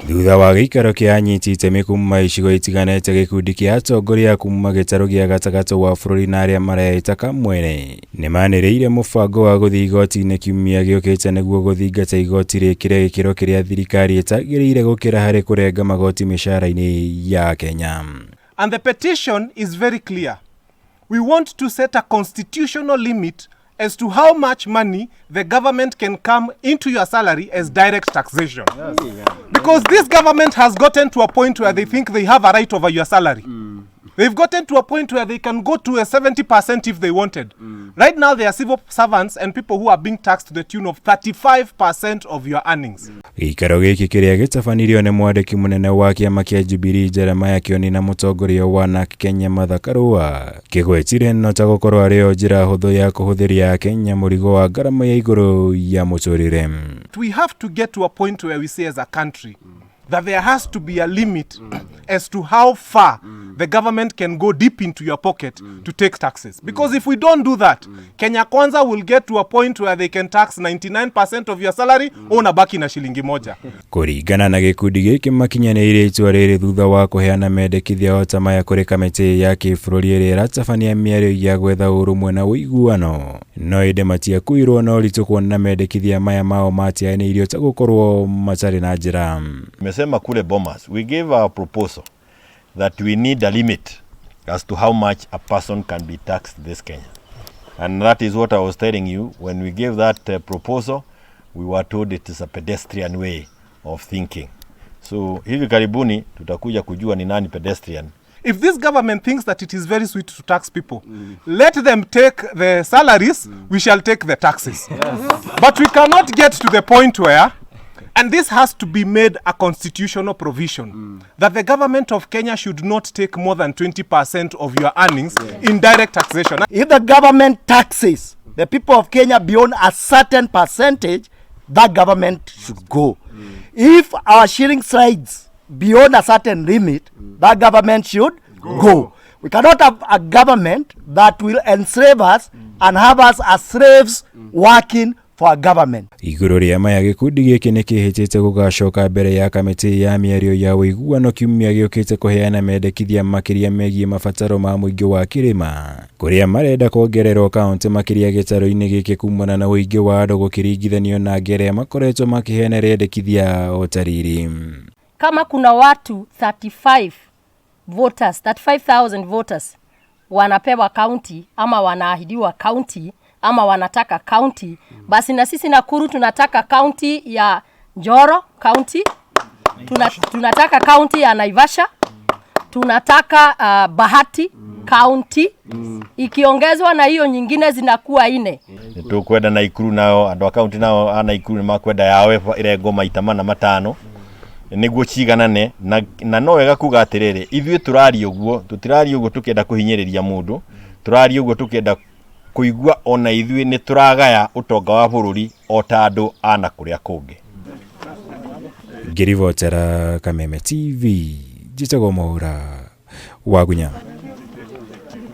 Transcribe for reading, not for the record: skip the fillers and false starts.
Thutha wa gĩikaro kĩa anyiti itemi kuma icigo itiganĩte, gĩkundi kĩa atongoria kuma gĩtarũ gĩa gatagatĩ wa bũrũri na arĩa mareĩta Kamwene nĩmanĩrĩire mũbango wa gũthiĩ igoti-inĩ kiumia gĩũkĩte nĩguo gũthingata igoti rĩkĩre gĩkĩro kĩrĩa thirikari ĩtagĩrĩire gũkĩra harĩ kũrenga magoti mĩcara-inĩ ya Kenya. And the petition is very clear. We want to set a constitutional limit as to how much money the government can come into your salary as direct taxation. Because this government has gotten to a point where they think they have a right over your salary. They've gotten to a point where they can go to a 70% if they wanted. Right now, there are civil servants and people who are being taxed to the tune of 35% of your earnings. Gĩikaro gĩkĩ kĩrĩa gĩtabanirio nĩ mwandĩki mũnene wa kĩama kĩa Jubilee Jeremiah Kioni na mũtongoria wa NARC Kenya Martha Karua kĩgwetire no ta gũkorwo arĩ o njĩra hũthũ ya kũhũthĩria Kenya mũrigo wa ngarama ya igũrũ ya mũtũrĩre. We have to get to a point where we say as a country that there has to be a limit as to how far the government can go deep into your pocket to take taxes. Because if we don't do that, Kenya Kwanza will get to a point where they can tax 99% of your salary, unabaki na shilingi moja. Kũringana na gĩkundi gĩkĩ, makinyanĩirie itua rĩrĩ thutha wa kũheana mendekithia o ta maya kũrĩ kamĩtĩ ya kĩbũrũri ĩrĩa ĩratabania mĩario ya gwetha ũrũmwe na ũiguano, no ĩndĩ matiakuirwo na ũritũ kuona mendekithia maya mao matianĩirio ta gũkorwo matarĩ na njĩra. Tumesema kule Bomas, we gave our proposal that we need a limit as to how much a person can be taxed this Kenya. And that is what I was telling you. When we gave that proposal, we were told it is a pedestrian way of thinking. So hivi karibuni tutakuja kujua ni nani pedestrian. If this government thinks that it is very sweet to tax people, let them take the salaries, we shall take the taxes. But we cannot get to the point where, and this has to be made a constitutional provision, that the government of Kenya should not take more than 20% of your earnings in direct taxation. If the government taxes the people of Kenya beyond a certain percentage, that government should go. If our shilling slides beyond a certain limit, that government should go. We cannot have a government that will enslave us and have us as slaves working for a government. Igũrũ rĩa maya, gĩkundi gĩkĩ nĩ kĩhĩtĩte gũgacoka mbere ya kamĩtĩ ya mĩario ya ũiguano kiumia gĩũkĩte kũheana mendekithia makĩria megiĩ mabataro ma mũingĩ wa kĩrĩma kũrĩa marenda kuongererwo kaunti makĩria gĩtarũ-inĩ gĩkĩ kumana na ũingĩ wa andũ gũkĩringithanio na angĩ arĩa makoretwo makĩheana rĩendekithia o ta rĩrĩ. Kama kuna watu 35 voters, 35,000 voters wanapewa county ama wanaahidiwa county ama wanataka county, basi na sisi Nakuru tunataka county ya Njoro County, tunataka county ya Naivasha, tunataka Bahati County, ikiongezwa na hiyo nyingine zinakuwa ine. Nĩtũkwenda Naikuru nao andũ a kaunti nao a Naikuru nĩmakwenda yao ĩrengwo maita mana matano nĩguo ciganane na no wega kuga atĩrĩrĩ, ithuĩ tũraria ũguo, tũtiraria ũguo tũkĩenda kũhinyĩrĩria mũndũ, tũraria ũguo tũkĩenda kũigua ona ithuĩ nĩ tũragaya ũtonga wa bũrũri o ta andũ a na kũrĩa kũngĩ. Ngĩribotera Kameme TV, njĩtagwo Mwaura Wagunya.